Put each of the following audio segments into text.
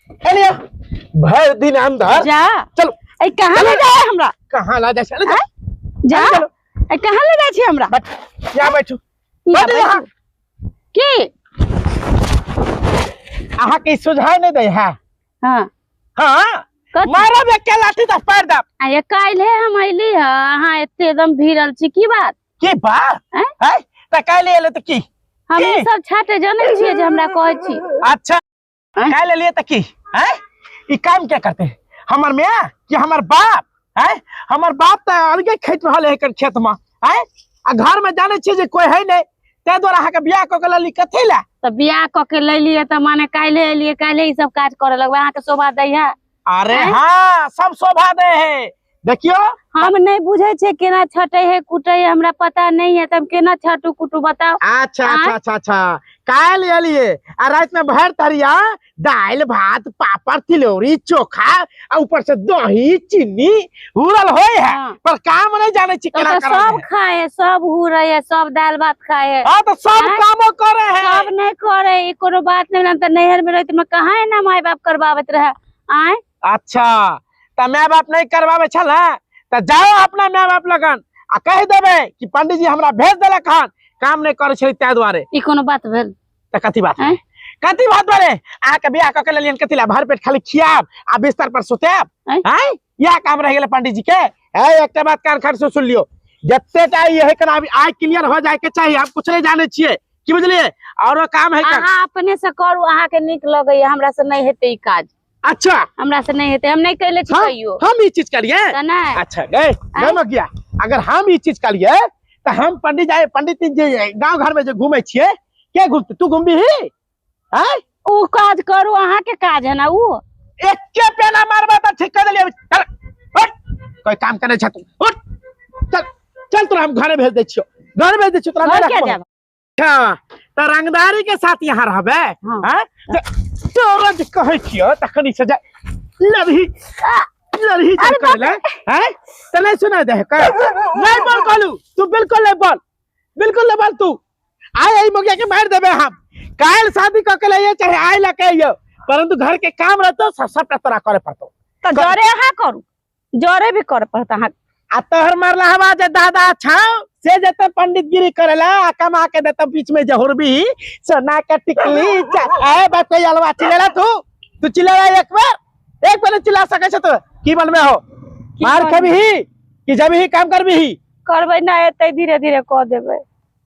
एलिया भर दिन अंदर जा। चलो। ए कहाँ ले जाए हमरा? कहाँ ला जाए? चलो जा। जा। चलो। ए कहाँ ले जाए छी हमरा? बैठ, यहाँ बैठू। यहाँ बैठ यहाँ। बैठू। की अहाँ के सुझाव नहीं दे है? हाँ। हाँ। कथी? मारब एक के लाठी तो पैर दब। आ ये काल्हे हम अइली ह, अहाँ एते एकदम भिड़ल छी, की बात? की बात? आँय? हैं? त काल्हि एलै तऽ की? हम की? ई सब छाटे जनै छियै जे हमरा कहै छी। अच्छा, आँय? काल्हि एलियै तऽ की? हैं? ई काम क्या करते? हमर माय कि हमर बाप? हैं? हमर बाप तऽ अलगे खेत रहल है एकर खेत में। हैं? आ घर में जानै छियै जे कोई है नहीं, ताहि दुआरे अहाँके बियाह कऽ के लली कथी लए? तऽ बियाह कऽ के लैलियै तऽ माने काल्हि एलियै, काल्हि ई सब काज करऽ लगबै, अहाँके शोभा दै है? अरे आँय? हाँ, सब शोभा दे है। देखियो हम नहीं बुझे छे केना छटे है कुटे है, हमरा पता नहीं है, तब केना छटू कुटू बताओ। अच्छा, आँय? अच्छा, अच्छा, अच्छा, काल्हि एलियै आ राति में भरि तरिया दालि भात पापड़ तिलौरी चोखा आ ऊपर से दही चीनी हुरल होय है। हाँ। पर काम नहीं जाने छी तो केना तो करल सब है। खाए है, सब हुरे है, सब दालि भात खाए है। हाँ, तो सब आँय? कामो करे है। सब नहीं करे, ई कोनो बात नहीं। हम तो नैहर में रहते में कहाँ एना माय बाप करवाबत रहे? आँय? अच्छा, त my बाप नहीं करवावे छल है त जाओ अपना my बाप लगन आ कहि देबै कि पंडित जी हमरा भेज देलक हन, काम नहीं करे छलै ताहि दुआरे। ई कोनो बात भेल? त कथी बात? आँय? कथी बात भेलै? अहाँके बियाह कऽ के लेलियन कथी लए? भरि पेट खाली खियाब आ बिस्तर पर सुताब। आँय? आँय? इएह काम रहि गेलै पंडित जी के। है एकटा बात कान खान से सुन लियो, जते टा ई है कना अभी आइ क्लियर हो जाय के चाही। हम कुछ नहीं जाने छियै, की बुझलियै? औरो काम है का? अहाँ अपने से करू, अहाँके नीक लगैया, हमरा से नहीं हेतै ई काज। अच्छा। हमरा से नहीं हेतै, हम नहीं कैले छी हाँ, कहियो। हम ई चीज करिए? त नहीं। अच्छा, गए, गए मगिया, अगर हम ई चीज करिए त हम पंडित जाए, पंडित जी जे गांव घर में जे घूमे छियै, के घूमते? तू घूमबी ही? आँय? ऊ काज करू, अहाँ के काज है ना ऊ। एके पेना मारबा त ठीक कर देलियै। चल, उठ, कोई काम करे छ तू, उठ, चल, चल, तोरा हम घरे भेज दै छियौ, घरे भेज दै छियौ, तोरा घर नहीं किया रखबो। जाब? अच्छा, त रंगदारी के साथ यहाँ रहबे? हाँ। हाँ? तोरा जे कहै छियौ तखनी से जा लड़ही, लड़ही जे अरे करे ले, हैं? त नहीं सुनाई दे का? नहीं बोल कहलू, तू बिल्कुल नहीं बोल, बिल्कुल नहीं बोल तू। आय एहि मगिया के मारि देबे हम। काल्हि शादी कऽ के लइयै चाहे आइ लऽ के अइयौ, परंतु घर के काम रहतौ सबटा तोरा करे पड़तौ। त जरे अहाँ करू, जरे भी करे पड़त अहाँ। आ तोहर मरला हवा जे दादा छौ से जते पंडितगिरी करेला आ कमा के देता बीच में जहुरबी सोना के टिकली। आए बाप के अलवा चिल्ला तू, तू चिल्ला एक बार, एक बार चिल्ला सके छ तू? की बनबे हो? की मार बनबे? खेबही कि जबही काम करबही? करबै ना एते धीरे धीरे क देबै।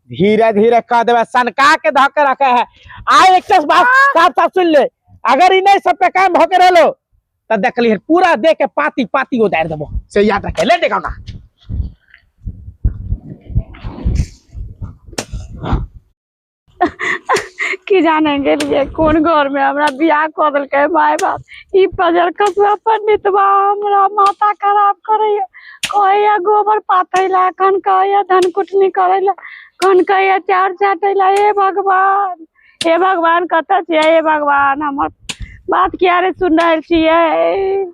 धीरे धीरे क देबै, सनका के धऽ के रखे है। आइ एक बात साफ साफ सुन ले, अगर ई नहीं सब पे काम भ के रहलो त देखली पूरा दे के पाती पाती उतार देबो, से याद रखे ले। देखो ना की जाने गेलिए कोन घर में हमरा बियाह कऽ देलकै माय बाप। ई पजर कसुआ पंडितबा हमरा माथा खराब करैया, कहैया गोबर पाथैला, कन कहैया धन कुटनी करैला, कन कहैया चाउर चाटैला। हे भगवान, हे भगवान, कतऽ छियै? हे भगवान, हमर बात किया रे सुन रहल छियै?